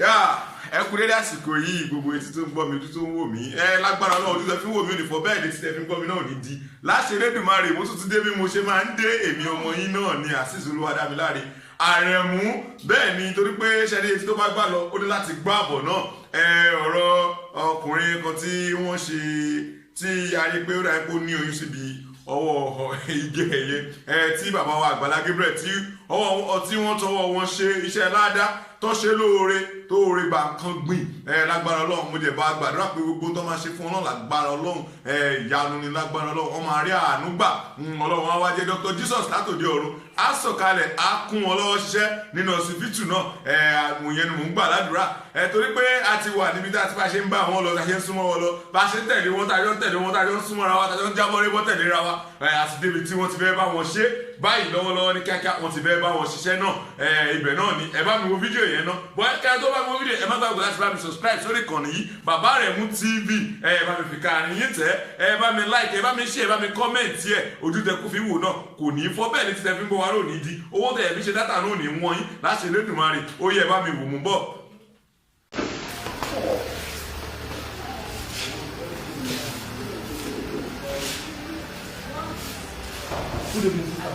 Yá, ẹ kú dédé àsìkò yìí, gbogbo etí tó ń gbọ́ mi, ojú tó ń wò mí. Ẹ lágbára Ọlọ́run, ojú tó fi ń wò mí ò ní fọ́, bẹ́ẹ̀ ni tí tẹ fi ń gbọ́ mi náà ò ní di. Láṣẹ Elédùmarè, mo tún ti dé bí mo ṣe máa ń dé. Èmi ọmọ yín náà ni, Azeez Olúwadámiláre Àrẹ̀mú. Bẹ́ẹ̀ ni, torí pé ṣẹ́ni etí tó bá gbà lọ, ó ní láti gbọ́ àbọ̀ náà. Ẹ ọ̀rọ̀ ọkùnrin kan tí wọ́n ṣe, tí a rí pé ó dà pé ó ní oyún síbi ọwọ́ igi ẹ̀yẹ ẹ, tí bàbá wa Àgbàlá Gabriel, tí ọwọ́ tí wọ́n tọwọ́ wọn ṣe iṣẹ́ ládá tó ṣe lóore, tó oore gbà kan gbìn. Ẹ lágbára Ọlọ́run, mo jẹ̀ bá gbàdúrà pé gbogbo tó máa ṣe fún Ọlọ́run, lágbára Ọlọ́run, ẹ ìyanu ni. Lágbára Ọlọ́run, wọ́n máa rí àánú gbà. Ọlọ́run á wá jẹ́ Dr. Jesus látòdì ọ̀run á sọ̀kalẹ̀, á kún wọn lọ́wọ́ ṣiṣẹ́ nínú ọsibítù náà. Ẹ àmùyẹn ni mò ń gbà ládùúrà ẹ, torí pé a ti wà níbi tá a ti bá ṣe ń bá wọn lọ, tá a ṣe ń súnmọ́ wọn lọ, bá a ṣe ń tẹ̀lé wọn, tá a jọ ń tẹ̀lé wọn, tá a jọ ń súnmọ́ra wa, tá a jọ ń jábọ́ rí bọ́ tẹ̀léra wa. Ẹ a ti débi tí wọ́n ti fẹ́ bá wọn ṣe báyìí lọ́wọ́lọ́wọ́ ní kíákíá, wọ́n ti fẹ́ bá wọn ṣiṣẹ́ náà. Ẹ ibẹ̀ náà ni ẹ bá mi wo fídíò yẹn náà bọ́. Ẹ ká tó bá mi wo fídíò, ẹ má gbàgbé láti bá mi subscribe sórí ìkànnì yìí, Bàbá Rẹ̀mú TV. Ẹ bá mi fi kàrin yín tẹ́, ẹ bá mi like, ẹ bá mi share, ẹ bá mi comment. Ẹ ojú tẹ kú fi wò náà kò ní í fọ́, bẹ́ẹ̀ ni títẹ fi ń bọ̀ wá lónìí di owó tẹ ẹ fi ṣe data náà ní wọ́n yín láṣẹ Elédùmarè. Ó yẹ ẹ bá mi wò mú bọ̀. Good evening, sister.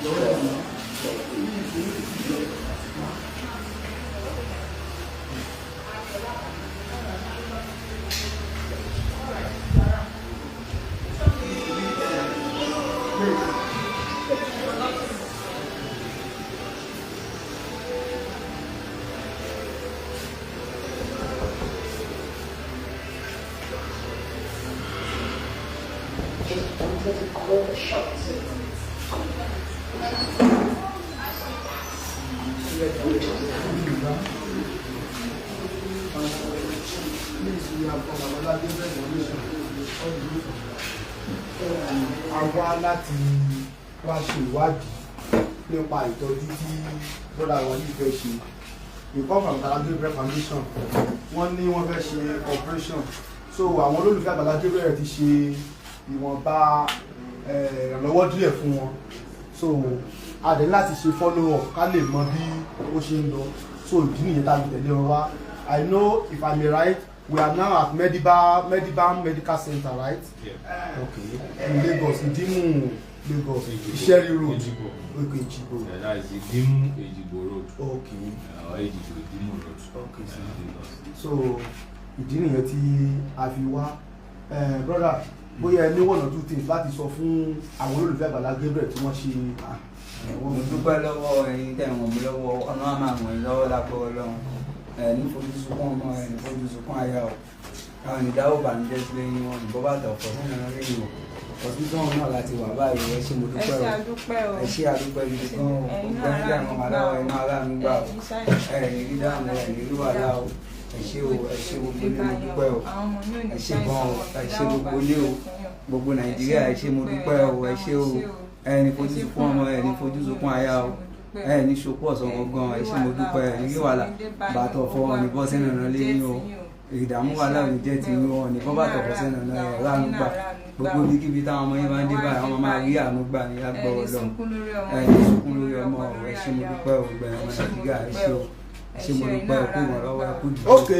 You're welcome, ma'am. Just don't let it call the shots. Good evening, ma'am. Please, we are from Agbala Gabriel Foundation. All the way from a wá láti wá ṣe ìwádìí nípa ìtọ́jú tí brother wa yìí fẹ́ ṣe. We come from Agbala Gabriel Foundation. Wọ́n ní wọ́n fẹ́ ṣe operation, so àwọn olólùfẹ́ Agbala Gabriel ti ṣe ìwọ̀nba ìrànlọ́wọ́ díẹ̀ fún wọn, so a dẹ̀ ní láti ṣe follow up ká lè mọ bí ó ṣe ń lọ. So ìdí nìyẹn tá a fi tẹ̀lé wọn wá. I know, if I'm right, we are now at Medibam Medical Center, right? Yeah. Okay, in Lagos, Idimu, Lagos, Isheri Road. Ejigbo. Okay, Ejigbo. Yeah, that is Idimu Ejigbo Road. Okay. Or Ejigbo Idimu Road. Okay, sir. Lagos. So ìdí nìyẹn tí a fi wá. Brother, bóyá ẹ ní one or two things láti sọ fún àwọn olólùfẹ́ Àgbàlá Gabriel tí wọ́n ṣe Mo dúpẹ́ lọ́wọ́ ẹ̀yin tẹ́ ràn mí lọ́wọ́. Ọ̀nà á máa ràn yín lọ́wọ́ lápẹ́ Ọlọ́run. Ẹ̀ ní fojú sunkún ọmọ, ẹ̀ ní fojú sunkún aya o. Àwọn ìdáwó bànújẹ́ sílé yín, wọn ìbọn bàtà ọ̀fọ̀ sínú ẹ̀rọ lẹ́yìn o. Hospital náà láti wà báyìí. Ẹ ṣé, mo Ẹ dúpẹ́ ṣé, o. àdúpẹ́ o. Ẹ ṣé, àdúpẹ́ gidi gan o. Ẹ̀yin Gbogbo náà ẹni tẹ́ ràn wá lọ́wọ́, iná aláàánú gbà o. Ẹ ní rí dáhùn, ẹ ní rí wàhálà o. Ẹ ṣé o, ẹ ṣé gbogbo ilé, mo dúpẹ́ o. Ẹ ṣé gan o, ẹ ṣé gbogbo ilé o, gbogbo Nàìjíríà, ẹ ṣé, mo dúpẹ́ o. Ẹ ṣé o. Ẹ ní fojú sunkún ọmọ, ẹ ní fojú sunkún aya o. Ẹ ní ṣokú ọ̀sán gangan. Ẹ ṣé, mo dúpẹ́. Ẹ ní rí wàhálà, bàtọ̀ ọ̀fọ̀ ní bọ́ sẹ́nu ọ̀nà lé yín o. Ìdààmú wàhálà ò ní jẹ́ ti yín o. Ní bọ́ bàtọ̀ ọ̀fọ̀ sẹ́nu ọ̀nà ẹ̀ ránu gbà. Gbogbo ibikíbi táwọn ọmọ yín bá ń dé báyìí, àwọn máa rí àánú gbà ní lágbọ́ Ọlọ́run. Ẹ ní sunkún lórí ọmọ o. Ẹ ṣé, mo dúpẹ́ o. Gbẹ̀yìn ọmọ Nàìjíríà, ẹ ṣé o, ẹ ṣé, mo dúpẹ́ o. Kú ìrànlọ́wọ́, ẹ kú dùn. Ok,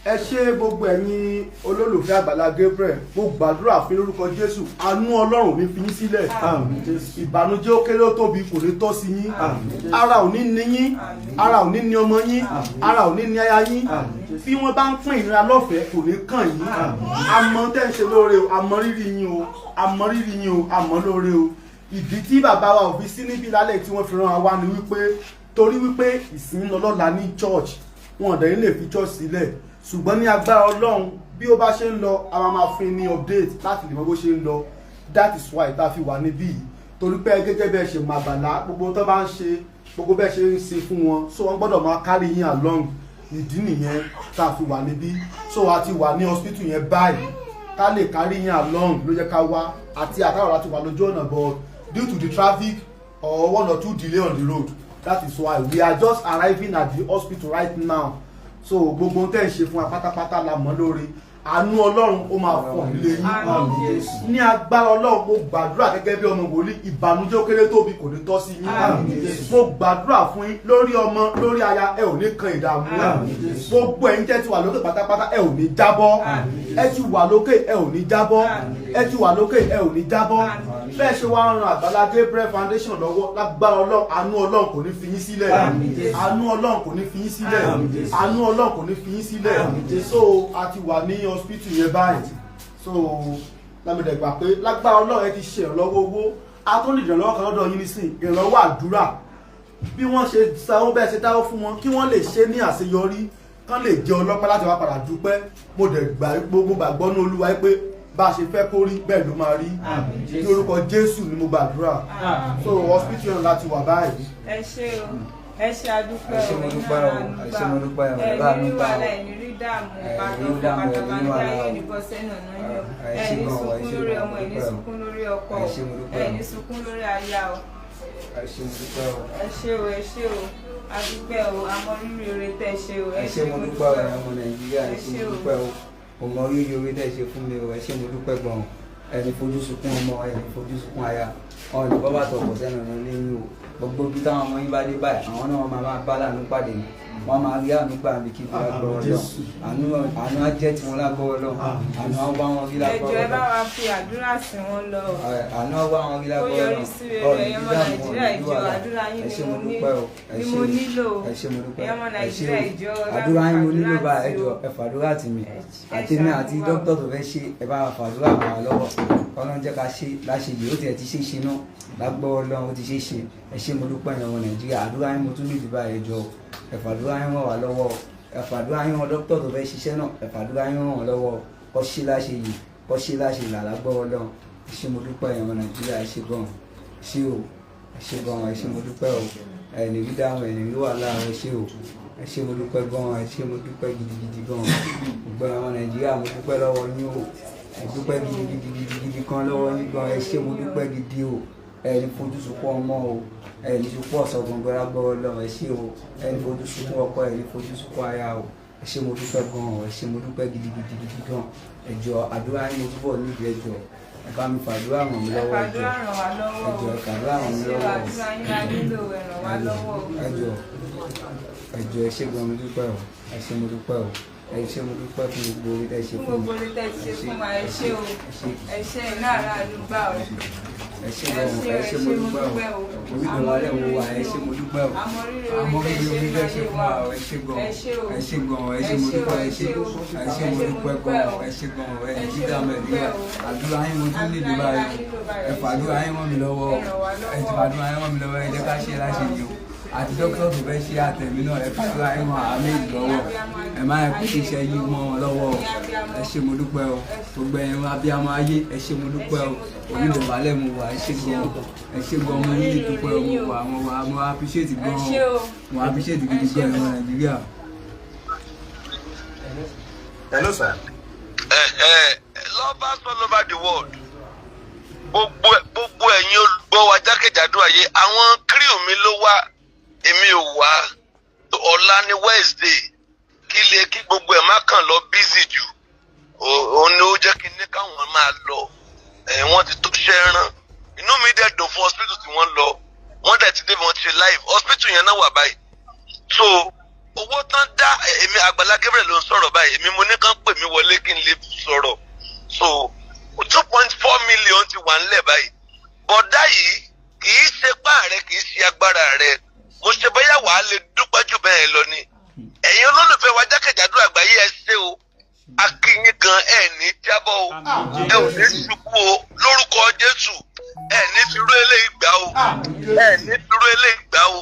ẹ ṣé gbogbo ẹ̀yin olólùfẹ́ Àgbàlá Gabriel. Mo gbàdúrà fún lórúkọ Jésù, àánú Ọlọ́run ò ní fi yín sílẹ̀. Ìbànújẹ́, ó kéré ó tóbi, kò ní tọ́ sí yín. Ara ò ní ní yín, ara ò ní ní ọmọ yín, ara ò ní ní aya yín. Bí wọ́n bá ń pín ìnira lọ́fẹ̀ẹ́, kò ní kàn yín. Àmọ́ tẹ́ ń ṣe lóore o, àmọ́ rírì yín o, àmọ́ rírì yín o, àmọ́ lóore o. Ìdí tí bàbá wa ò fi sí níbí lálẹ́ tí wọ́n fi rán wa wá ni wípé torí wípé ìsìn ń lọ lọ́la ní church, wọn ò dẹ̀ ní lè fi church sílẹ̀. Ṣùgbọ́n ní agbára Ọlọ́run, bí ó bá ṣe ń lọ, a máa máa fún ní update láti lè mọ bó ṣe ń lọ. That is why tá a fi wà níbí yìí, torí pé gẹ́gẹ́ bẹ́ẹ̀ ṣe máa gbàlá, gbogbo tó bá ń ṣe, gbogbo bẹ́ẹ̀ ṣe ń ṣe fún wọn, so wọ́n gbọ́dọ̀ máa carry yín along. Ìdí nìyẹn tá a fi wà níbí. So a ti wà ní hospital yẹn báyìí. Ká lè carry yín along ló jẹ́ ká wá àti àtàwọn láti wà lójú ọ̀nà, but due to the traffic or one or two delay on the road, that is why we are just arriving at the hospital right now. So gbogbo ohun tẹ́ ń ṣe fún wa pátápátá la mọ̀ lóore. Àánú Ọlọ́run ó máa fọ̀ nílé yín. Àmín Jésù. Ní agbára Ọlọ́run, mo gbàdúrà gẹ́gẹ́ bí ọmọ wòlíì, ìbànújẹ́ ó kéré tóbi kò ní tọ́ sí yín. Àmín Jésù. Mo gbàdúrà fún yín lórí ọmọ, lórí aya, ẹ ò ní kan ìdààmú. Àmín Jésù. Gbogbo ẹ̀yin tẹ́ ti wà lókè pátápátá, ẹ ò ní jábọ́. Àmín. Ẹ ti wà lókè, ẹ ò ní jábọ́. Àmín. Ẹ ti wà lókè, ẹ ò ní jábọ́. Àmín. Bẹ́ẹ̀ ṣe wá ń ran Àgbàlá Gabriel Foundation lọ́wọ́, lágbára Ọlọ́run, àánú Ọlọ́run kò ní fi yín sílẹ̀. Àmín Jésù. Àánú Ọlọ́run kò ní fi yín sílẹ̀. Àmín Jésù. Àánú Ọlọ́run kò ní fi yín sílẹ̀. Àmín Jésù. So a ti wà ní hospital yẹn báyìí, so lámìdẹ̀gbà pé lágbára Ọlọ́run, ẹ ti ṣe ìrànlọ́wọ́ owó, a tún lè ìrànlọ́wọ́ kan lọ́dọ̀ yín nísìn, ìrànlọ́wọ́ àdúrà. Bí wọ́n ṣe sanwó, bẹ́ẹ̀ ṣe dáwọ́ fún wọn, kí wọ́n lè ṣe ní àṣeyọrí, kán lè jẹ́ ọlọ́pẹ́ láti wá padà dúpẹ́. Mo dẹ̀ gbà gbogbo gbàgbọ́ ní Olúwa pé bá a ṣe fẹ́ kó rí bẹ́ẹ̀ ló máa rí. Àmín. Ní orúkọ Jésù ni mo gbàdúrà. So hospital yẹn láti wà báyìí. Ẹ ṣé o, ẹ ṣé, adúpẹ́. Ẹ ṣé, mo dúpẹ́ o, ẹ ṣé, mo dúpẹ́ o, Ẹ bá ní mi rí gbà o. wàhálà, ẹ ní rí dààmú. Ẹ Ìbàdàn ní rí dààmú, ẹ ní rí wàhálà pátápátá o. ní bọ́ sẹ́nu ọ̀nà yín o. Ẹ Ẹ ṣé ní gan o, ẹ sunkún ṣé lórí gan o, ọmọ, ẹ ní mo dúpẹ́ o. sunkún lórí ọkọ Ẹ o. ṣé, mo dúpẹ́ Ẹ o. ní sunkún lórí aya o. Ẹ ṣé, mo dúpẹ́ o. Ẹ ṣé o, ẹ ṣé o, adúpẹ́ o, àmọ́ rírì oore tẹ́ ṣe o. Ẹ ṣé, mo dúpẹ́ o, ẹ̀yin ọmọ Nàìjíríà, ẹ ṣé, mo dúpẹ́ o. Mo mọ rírì oore tẹ́ ṣe fún mi o. Ẹ ṣé, mo dúpẹ́ gan-an. Ẹni fojú sunkún ọmọ, ẹni fojú sunkún aya, ọ̀nì bọ́ bàtọ̀ kò sẹ́nu ọ̀nà lẹ́yìn o. Gbogbo ibi táwọn ọmọ yín bá dé báyìí, àwọn náà máa máa bá láàánú pàdé ni. Wọ́n máa rí àánú gbà mí kí n fi lágbọ́ Ọlọ́run. Àánú, àánú á jẹ́ tiwọn lágbọ́ Ọlọ́run. Àánú á wá wọn rí Ẹ lágbọ́ jọ̀ọ́, ẹ bá Ọlọ́run. wa fi àdúrà sí wọn lọ o. Àánú á wá wọn rí Kó lágbọ́ yọrí Ọlọ́run. sí rere. Ọ̀nì Ẹ̀yin ọmọ dídàmú, Nàìjíríà, ọ̀nì ìjọ wàhálà. àdúrà yín Ẹ ni ṣé, mo mo ní dúpẹ́ o. Ẹ ni ṣé mo o. nílò o. Ẹ ṣé, mo dúpẹ́. Ẹ̀yin ọmọ Ẹ ṣé Nàìjíríà, o. ìjọ, ẹ bá Àdúrà mi yín mo fàdúrà nílò báyìí. Ẹ sí o. jọ̀ọ́, ẹ fàdúrà tì mí. Ẹ Àti mi ṣàánú àti wa o. dókítà tó fẹ́ ṣe, ẹ bá wa fàdúrà ràn wá lọ́wọ́. Ọlọ́run jẹ́ ká ṣe láṣeyè. Ó tiẹ̀ ti ṣe é ṣe náà lágbọ́ Ọlọ́run, ó ti ṣe é ṣe. Ẹ ṣé, mo dúpẹ́. Ẹ̀yin ọmọ Nàìjíríà, àdúrà yín mo tún nídìí báyìí. Ẹ jọ̀ọ́, ẹ fàdúrà yín ràn wá lọ́wọ́. Ẹ fàdúrà yín ràn dókítà tó fẹ́ ṣiṣẹ́ náà. Ẹ fàdúrà yín ràn wọ́n lọ́wọ́, kó ṣe láṣeyè, kó ṣe láṣeyè lágbọ́ Ọlọ́run. Ẹ ṣé, mo dúpẹ́. Ẹ̀yin ọmọ Nàìjíríà, ẹ ṣé gan. Ẹ ṣé o, ẹ ṣé gan, ẹ ṣé, mo dúpẹ́ o. Ẹ ní rí dáhùn, ẹ ní rí wàhálà. Ẹ ṣé o, ẹ ṣé, mo dúpẹ́ gan. Ẹ ṣé, mo dúpẹ́ gidigidi gan. Gbogbo àwọn Nàìjíríà, mo dúpẹ́ lọ́wọ́ yín o. Ẹ dúpẹ́ gidigidigidi kan lọ́wọ́ yín gan. Ẹ ṣé, mo dúpẹ́ gidi o. Ẹ ní fojú sunkún ọmọ o. Ẹ ní sunkún ọ̀sán gbọ̀ngàn lágbọ́ Ọlọ́run. Ẹ ṣé o. Ẹ ní fojú sunkún ọkọ, ẹ ní fojú sunkún aya o. Ẹ ṣé, mo dúpẹ́ gan o. Ẹ ṣé, mo dúpẹ́ gidigidi gan. Ẹ jọ̀ọ́, àdúrà yín mo túbọ̀ nídìí. Ẹ jọ̀ọ́, ẹ bá mi fàdúrà ràn mí Ẹ lọ́wọ́. Ẹ fàdúrà jọ̀ọ́, ràn wá lọ́wọ́ ẹ o. jọ̀ọ́, ẹ fàdúrà ràn Ẹ mí ṣé o, lọ́wọ́ o. àdúrà yín la nílò, ẹ ràn wá lọ́wọ́ o. Ẹ jọ̀ọ́, ẹ jọ̀ọ́, ẹ ṣé gan, mo dúpẹ́ o. Ẹ ṣé, mo dúpẹ́ o. Ẹ ṣé, mo dúpẹ́ fún gbogbo oore tẹ́ ṣe Fún fún mi. gbogbo oore tẹ́ ṣe fún wa, ẹ ṣé o. Ẹ ṣé. Ẹ ṣé, iná ara àdúgbà o. Ẹ ṣé gan, ẹ ṣé, mo dúpẹ́ o. Orí mi wà lẹ́wọ̀ wa. Ẹ ṣé, mo dúpẹ́ o. Àmọ́ rírì Àmọ́ oore rírì oore tẹ́ tẹ́ ṣe ṣe fún fún wa o. Ẹ ṣé gan, Ẹ ṣé o. ẹ ṣé gan, ẹ ṣé, mo dúpẹ́. Ẹ ṣé, ẹ ṣé, mo dúpẹ́ gan. Ẹ ṣé gan. Ẹ ní dídá mẹ́rin wá. Àdúrà yín mo tún nílò báyìí. Ẹ fàdúrà yín ràn mí lọ́wọ́. Ẹ fàdúrà yín ràn mí lọ́wọ́. Ẹ jẹ́ ká ṣe láṣẹ yìí o. Àti dókítà tó fẹ́ ṣe, àtẹ̀mí náà, ẹ fàdúrà yín ràn àmì lọ́wọ́. Ẹ má yẹ kó ṣiṣẹ́ yín mọ́ wọn lọ́wọ́ o. Ẹ ṣé, mo dúpẹ́ o. Gbogbo ẹ̀yin abiyamọ ayé, ẹ ṣé, mo dúpẹ́ o. Onídọ̀bálẹ̀ mo wà. Ẹ ṣé gan, ẹ ṣé gan. Mo ní ìdúpẹ́ o. Mo wà, mo wà, mo appreciate gan Ẹ ṣé o. o. Mo appreciate gidi gan, ẹ̀yin ọmọ Nàìjíríà. Hello, sir. Lovers all over the world, gbogbo ẹ̀yin olùgbọ́ wa jákèjádò ayé, àwọn crew mi ló wá, èmi ò wá. Ọ̀la ní Wednesday, kí lè kí gbogbo ẹ̀ má kàn lọ busy jù. Òun ni ó jẹ́ kí n ní káwọn máa lọ. Ẹ̀ wọ́n ti tó ṣẹ́ rán. Inú mi dẹ̀ dùn fún hospital tí wọ́n lọ. Wọ́n dẹ̀ ti dé bí wọ́n ti ṣe live hospital yẹn náà wà báyìí. So owó tán dá, èmi Àgbàlá Gabriel ló ń sọ̀rọ̀ báyìí. Èmi mo ní kán pè mí wọlé kí n lè sọ̀rọ̀. So 2.4 million ti wà ńlẹ̀ báyìí. Bọ̀dá yìí, kì í ṣe pá rẹ, kì í ṣe agbára rẹ. Mo ṣe bóyá wàá lè dúpẹ́ jù bẹ́ẹ̀ lọ ni. Ẹ̀yin olólùfẹ́ wa jákèjádò àgbáyé, ẹ ṣé o. Akínyìn gan. Ẹ̀ ní jábọ́ o, ẹ ò ní ṣubú o. Lórúkọ Jésù, ẹ ní firú eléyìí gbà o. Ẹ ní firú eléyìí gbà o.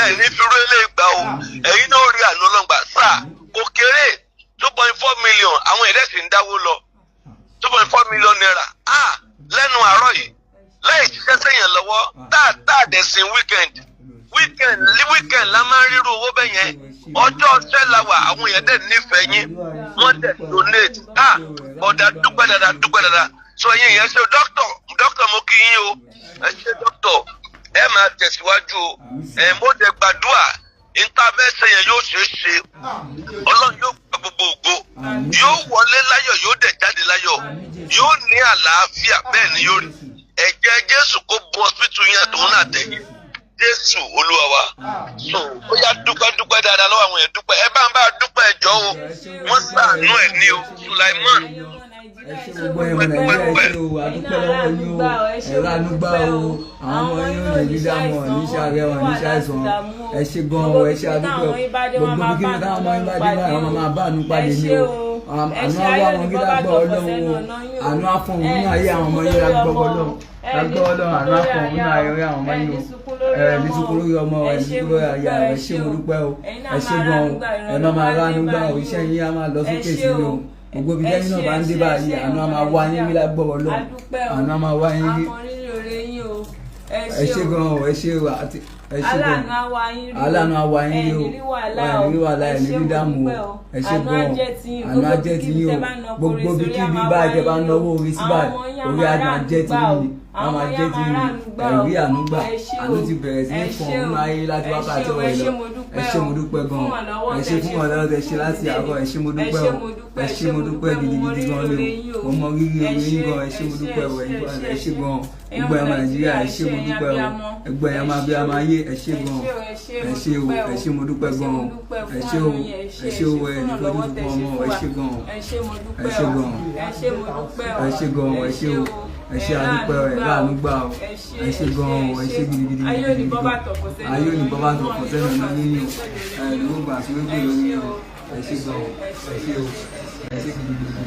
Ẹ ní firú eléyìí gbà o. Ẹ̀yin náà rí àánú ọlọ́ngbà sáà. Kò kéré, 2.4 million. Àwọn ẹ̀rẹ́ sì ń dáwó lọ, ₦2.4 million. Ah, lẹ́nu àárọ̀ yìí, láì ṣiṣẹ́ sẹ́yìn lọ́wọ́, tá a dẹ̀ sin weekend. Weekend, weekend la máa ń rírú owó bẹ́ẹ̀ yẹn. Ọjọ́ ọ̀sẹ̀ la wà. Àwọn èèyàn dẹ̀ nífẹ̀ẹ́ yín, wọ́n dẹ̀ donate. Ah, ọ̀dà, dúpẹ́ dada, dúpẹ́ dada. So ẹ̀yin yẹn ṣe dókítọ̀, dókítọ̀, mo kí yín o. Ẹ ṣe dókítọ̀, ẹ máa tẹ̀síwájú o. Ẹ mo dẹ̀ gbàdúrà, intervention yẹn yóò ṣeé ṣe. Ọlọ́run yóò gba gbogbo ògo. Àmín. Yóò wọlé láyọ̀, yóò dẹ̀ jáde láyọ̀. Àmín Jésù. Yóò ní àlàáfíà, bẹ́ẹ̀ ni yóò rí. Ẹ̀jẹ̀ Jésù kó bọ́ hospital yẹn àtòun náà tẹ̀yìn. Jésù Olúwa wa. So ó yá, dúpẹ́, dúpẹ́ dáadáa lọ́wọ́ àwọn èèyàn, dúpẹ́. Ẹ bá ń bá dúpẹ́, ẹjọ́ o, wọ́n ṣàánú ẹ̀ ní o, Sulaiman. Ẹ ṣé gbogbo ẹ̀yin ọmọ Nàìjíríà, ẹ ṣé o, àdúpẹ́ lọ́wọ́ yín o, ẹ̀rọ ànúgbà o. Àwọn ọmọ yín ò ní dídàmú, ọ̀ ní sàárẹ̀, ọ̀ ní ṣàìsàn. Ẹ ṣé gan o, ẹ ṣé, àdúpẹ́ o. Gbogbo bí kíni táwọn ọmọ yín bá dé báyìí, àwọn máa bá àánú pàdé ní o. Àánú á wá wọn kí lágbọ́ Ọlọ́run o. Àánú á fún òun ní ayé àwọn ọmọ yín lágbọ́ Ọlọ́run, lágbọ́ Ọlọ́run. Àánú á fún òun ní ayé àwọn ọmọ yín o. Ẹ ní sunkún lórí ọmọ, ẹ ní sunkún lórí aya. Ẹ ṣé, mo dúpẹ́ o, ẹ ṣé gan o. Ẹ má máa ránu gbà o, iṣẹ́ yín á máa lọ sókè sí i o. Gbogbo ibi tẹ́yìn náà bá ń dé báyìí, àánú á máa wá yín rí lágbọ́ Ọlọ́run, àánú á máa wá yín rí. Ẹ ṣé gan o, ẹ ṣé o, àti ẹ ṣé gan. Aláàánú á wá yín rí o. Aláàánú á wá yín rí o. Ẹ ní rí wàhálà Ẹ o. ní rí wàhálà, ẹ ní Ẹ ṣé, rí mo dààmú o. dúpẹ́ o. Ẹ ṣé Àánú gan á o. jẹ́ tiyín. Àánú á Gbogbo jẹ́ ibikíbi tiyín o. tẹ́ bá na Gbogbo kórè sórí, á ibikíbi máa báyìí wá tẹ́ bá yín o. náwó orí sí Àwọn báyìí, ọmọ yín á orí máa á máa ráàánú jẹ́ gbà tiyín o. ni, á Àwọn máa ọmọ yín jẹ́ á máa tiyín ni. ráàánú gbà Ẹ o. rí àánú gbà. Ẹ ṣé Àánú o. ti bẹ̀rẹ̀ sí ní Ẹ fọ̀n ṣé nínú o. ayé láti Ẹ wákàtí ṣé o, ọ̀rọ̀ ẹ yìí ṣé, lọ. mo dúpẹ́ Ẹ ṣé, o. mo dúpẹ́ gan. Fún ìrànlọ́wọ́ Ẹ ṣé tẹ́ fún ṣe ìrànlọ́wọ́ tẹ́ ṣe fún láti ìdílé àárọ̀. Ẹ ṣé, mo mi. dúpẹ́ Ẹ ṣé, o. mo dúpẹ́, Ẹ ṣé, mo dúpẹ́ mo mọ gidigidi gan rírì ni oore yín o. o. Mo mọ rírì Ẹ oore yín ṣé, gan. Ẹ ṣé, mo ẹ ṣé, dúpẹ́ o. ẹ Ẹ̀yin ṣé, ẹ ṣé gan. ẹ̀yin Gbogbo ọmọ ẹ̀yin ọmọ Nàìjíríà, ẹ ṣé, mo ẹ̀yin dúpẹ́ o. abiyamọ. Gbogbo ẹ̀yin ọmọ abiyamọ ayé, ẹ ṣé gan. Ẹ ṣé o, Ẹ ṣé o, ẹ ṣé, mo dúpẹ́ gan o. Ẹ ṣé o, ẹ ṣé o. Ẹ ní fojú sunkún ọmọ o. Ẹ ṣé gan o. Ẹ ṣé, mo dúpẹ́ Ẹ ṣé o. gan o. Ẹ ṣé, mo dúpẹ́ o. Ẹ ṣé gan o, ẹ ṣé o, ẹ ṣé, àdúpẹ́ o. Ẹ ráàánú gbà o. Ẹ ṣé gan o, ẹ ṣé gidigidi Ayé ò ní gidigidi bọ́ gan. bàtọ̀ kò sẹ́nu Ayé ò ní bọ́ bàtọ̀ kò sẹ́nu ọ̀nà ọ̀nà yín. yín o. Ẹ ní gbogbo àti wípé lórí yín o. Ẹ ṣé gan o, ẹ ṣé o, ẹ ṣé gidigidi gan.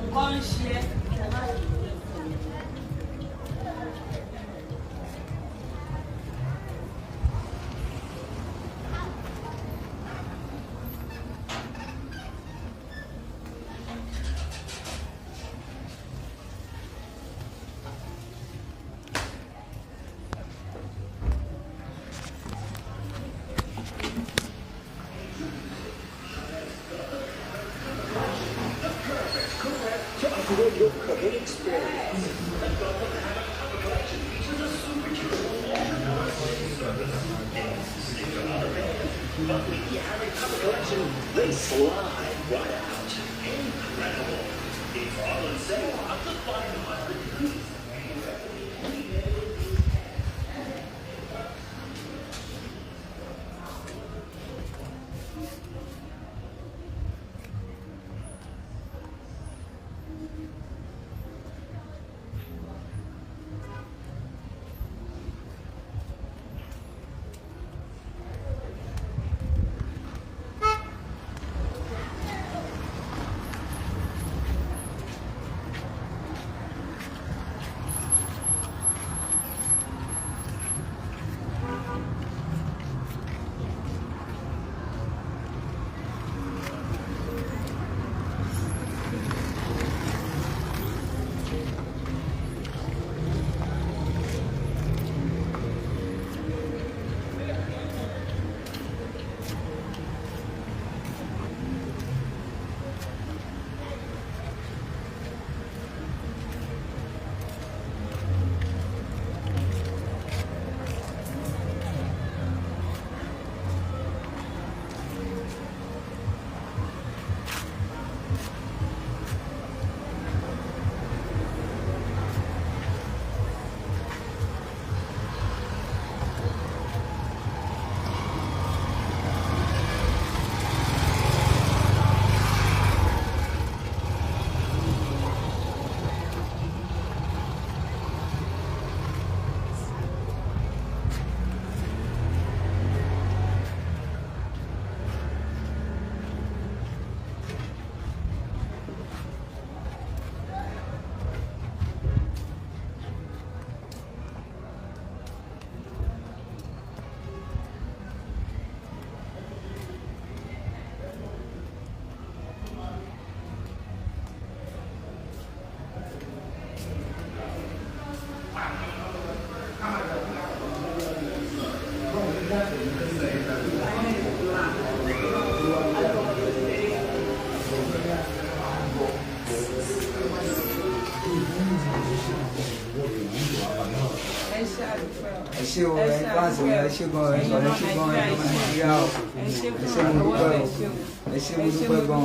Nǹkan ń ṣe ẹ́. ṣé o, ẹ̀yin fans mi, ẹ ṣé gan, ẹ̀yin ẹ ṣé gan, ẹ̀yin ọmọ Nàìjíríà o, ẹ ṣé mo dúpẹ́ o, ẹ ṣé mo dúpẹ́ gan,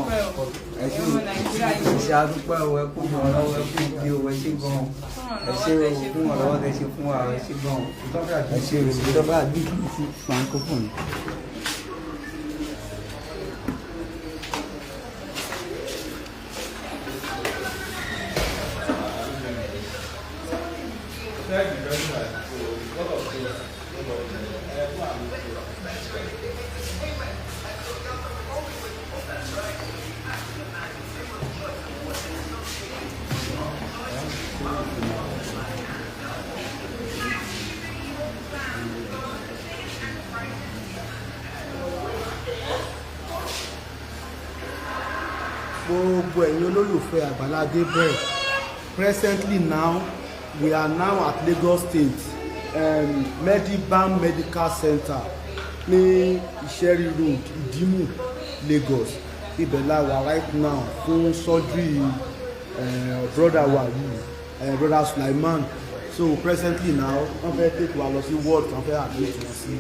ẹ ṣé o, ẹ ṣé adúpẹ́ o, ẹ kú gan lọ́wọ́, ẹ kú bí o, ẹ ṣé gan, ẹ ṣé o, fún ọ̀rọ̀ tẹ ṣe fún wa, ẹ ṣé gan, ẹ ṣé o, ìjọba àgbẹ̀ sí microphone. Gbogbo ẹ̀yin olólùfẹ́ Àgbàlá Gabriel, presently now we are now at Lagos State Medibam Medical Center ní Ìṣẹ́rí Road, Ìdímù, Lagos. Ibẹ̀ la wà right now fún surgery brother wa yìí, brother Sulaiman. So presently now, wọ́n fẹ́ take wa lọ sí ward, wọ́n fẹ́ admit wọn sí.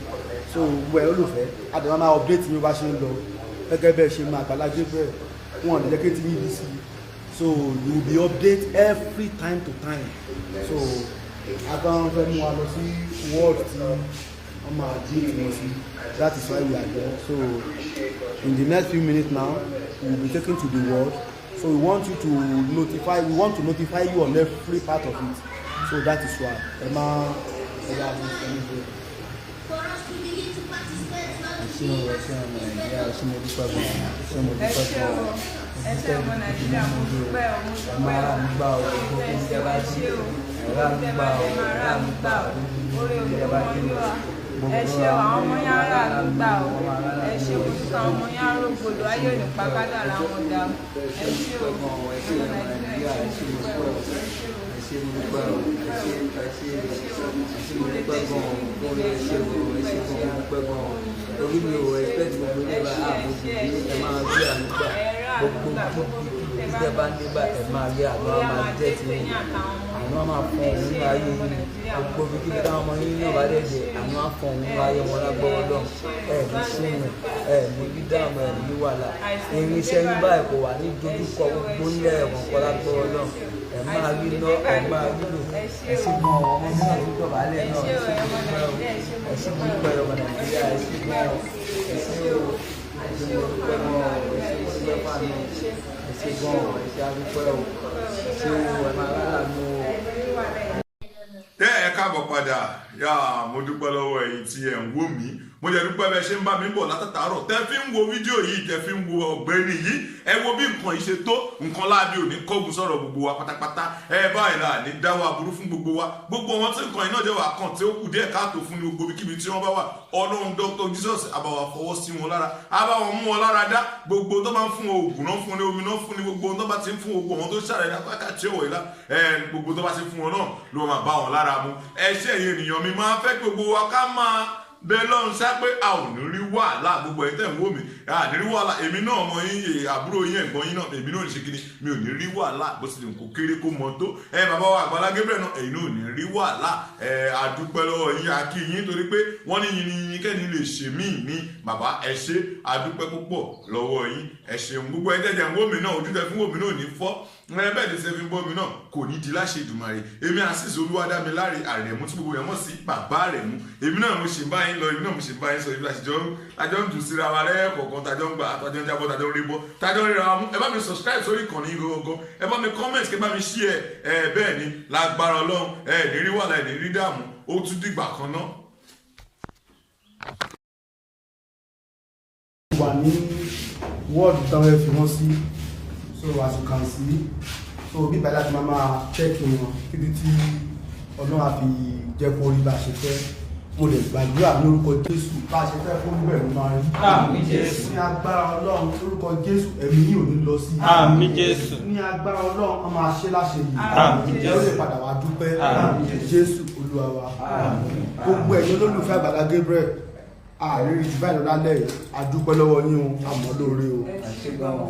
So gbogbo ẹ̀ olùfẹ́, àdàmà máa update yín bó bá ṣe ń lọ. Gẹ́gẹ́ bẹ́ẹ̀ ṣe máa Àgbàlá Gabriel, wọn ò lè jẹ́ kí etí yín di sí i. So you will be update every time to time. So agbára fẹ́ mú wa lọ sí ward tí wọ́n máa admit wọn sí. That is why we are here. So in the next few minutes now, we will be taken to the ward. So we want to notify you on every part of it. So that is why ẹ máa ẹ yà á ẹ ní. Ẹ ṣé o, ẹ ṣé ọmọ Nàìjíríà, ẹ ṣé mo dúpẹ́ gan, ẹ ṣé mo Ẹ dúpẹ́ ṣé gan. o, ẹ ṣé ọmọ Nàìjíríà, mo dúpẹ́ o, mo Ẹ dúpẹ́ máa o. rà mí gbà o, gbogbo kí n jẹ bá dé, ẹ rà mí gbà o, ẹ rà mí gbà o, Orí gbogbo kí n jẹ òkú bá wọn dé yóò o. wá. Ẹ ṣé o, àwọn ọmọ yẹn á rà mí gbà o. Ẹ ṣé o, dúpẹ́, àwọn ọmọ yẹn á rògbòdò, ayé ò ní pa kádàrá wọn dà o. Ẹ ṣé o, Ẹ ṣé ọmọ Nàìjíríà, ẹ ṣé mo dúpẹ́ o, ẹ ṣé mo dúpẹ́ o, ẹ ṣé, ẹ ṣé, ẹ ṣé mo dúpẹ́ gan o, ẹ ṣé o, ẹ ṣé gan, mo dúpẹ́ gan o. Orí mi ò expect gbogbo ilé bá ààbò dìde, ẹ máa rí àánú gbà. Gbogbo gbogbo ibi tẹ́ bá ń dé bá, ẹ máa rí àánú, á máa jẹ́ ti yín. Àánú á máa fọ́n òun nínú ayé yín. Gbogbo ibi kíbi táwọn ọmọ yín yóò bá dẹ̀ dé, àánú á fọ́n òun nínú ayé wọn lágbọ́wọ́ Ọlọ́run. Ẹ ní sínú, ẹ ní rí dààmú, ẹ ní rí wàhálà. Irinṣẹ́ yín báyìí kò wà ní dojúkọ gbogbo ńlẹ̀ ẹ̀wọ̀n kọ́ lágbọ́wọ́ Ọlọ́run. Ẹ máa rí ná, ẹ máa rí lò. Ẹ ṣé gan o, ọmọ mi náà tún dọ̀bálẹ̀ náà. Ẹ ṣé mo dúpẹ́ o, ẹ ṣé mo dúpẹ́ ọmọ Nàìjíríà, ẹ ṣé gan o, ẹ ṣé o, ẹ ṣé mo dúpẹ́ gan o, ẹ ṣé mo dúpẹ́ fáànù, ẹ ṣé gan o, ẹ ṣé adúpẹ́ o, ẹ ṣé o, ẹ máa rà lánàá o. Tẹ́ ẹ káàbọ̀ padà yá, mo dúpẹ́ lọ́wọ́ ẹ̀yin tí ẹ̀ ń wò mí. Mo jẹ́ dúpẹ́ bẹ́ẹ̀ ṣe ń bá mi bọ̀ látàtàárọ̀ tẹ́ fi ń wo fídíò yìí, tẹ́ fi ń wo ọ̀gbẹ́ni yìí. Ẹ wo bí nǹkan yìí ṣe tó nǹkan láabi òní kọ́gun sọ̀rọ̀ gbogbo wa pátápátá. Ẹ báyìí là ní dáwọ́ aburú fún gbogbo wa. Gbogbo wọn tí nǹkan yìí náà jẹ́ wà kàn tí ó kù díẹ̀ káàtó fún ní gbogbo ibikíbi tí wọ́n bá wà, Ọlọ́run Dr. Jesus àbáwá fọwọ́ sí wọn lára, àbáwọn mú wọn lára dá. Gbogbo tó bá ń fún oògùn náà fún ní omi náà fún ní gbogbo tó bá ti ń fún gbogbo wọn tó ṣàlàyé lápákàtí ọ̀wọ̀ yìí lá, ẹ gbogbo tó bá ti fún wọn náà ló máa bá wọn lára mu. Ẹ ṣé ẹ̀yin ènìyàn mi, máa fẹ́ gbogbo wa ká máa bẹ lọ́run sá pé a ò ní rí wàhálà. Gbogbo ẹ̀yin tẹ̀ ń wò mí, a ní rí wàhálà. Èmi náà, ọmọ yín, àbúrò yín, ẹ̀gbọ́n yín náà, èmi náà ní ṣe kíni, mi ò ní rí wàhálà bó ti lè kó kéré kó mọ tó. Ẹ bàbá wa Àgbàlá Gabriel náà, ẹ̀yin náà ò ní rí wàhálà. Ẹ àdúpẹ́ lọ́wọ́ yín, a kí yín, torí pé wọ́n ní yín ní yín kẹ́ni lè ṣe míì ní bàbá. Ẹ ṣé, àdúpẹ́ púpọ̀ lọ́wọ́ yín, ẹ ṣeun. Gbogbo ẹ tẹ̀jẹ̀ ń wò mí náà, ojú tẹ fún wò mí náà ò ní fọ́, ẹ bẹ́ẹ̀ ni ṣe fi ń bọ́ mi náà kò ní di láṣẹ Èdùmàrè. Èmi Azeez Olúwadámiláre Àrẹ̀mú tí gbogbo yẹn mọ̀ sí bàbá Àrẹ̀mú, èmi náà mo ṣì ń bá yín lọ, èmi náà mo ṣì ń bá yín sọ. Ibi àjọ ń jù síra wa lẹ́ẹ̀kọ̀ọ̀kan, tàjọ ń gbà, tàjọ ń jábọ́, tàjọ ń rí bọ́, tàjọ ń ríra wa mú. Ẹ bá mi subscribe sórí ìkànnì yìí gangan, ẹ bá mi comment, kẹ bá mi share ẹ. Bẹ́ẹ̀ ni, lágbára Ọlọ́run, ẹ ní rí wàhálà, ẹ ní rí dààmú. Ó tún dìgbà kan náà. Wà ní ward táwọn ẹ fi wọ́n sí. So as you can see, so bí báyìí láti máa check wọn títí tí Ọlọ́run á fi jẹ́ kó rí bá a ṣe fẹ́. Mo lè gbàdúrà ní orúkọ Jésù, bá a ṣe fẹ́ kó bẹ̀rù máa rí. Àmín Jésù. Ní agbára Ọlọ́run, lórúkọ Jésù, ẹ̀mí yìí ò ní lọ sí. Àmín Jésù. Ní agbára Ọlọ́run, wọ́n máa ṣe láṣẹ yìí. Àmín Ẹ ó lè Jésù. padà wá dúpẹ́. Àmín Jésù. Jésù Olúwa wa. Gbogbo ẹ̀yin olólùfẹ́ Àgbàlá Gabriel, àárín jù báyìí lọ lálẹ́ yìí. A dúpẹ́ lọ́wọ́ yín o, àmọ́ lóore o. Ẹ ṣé gan o.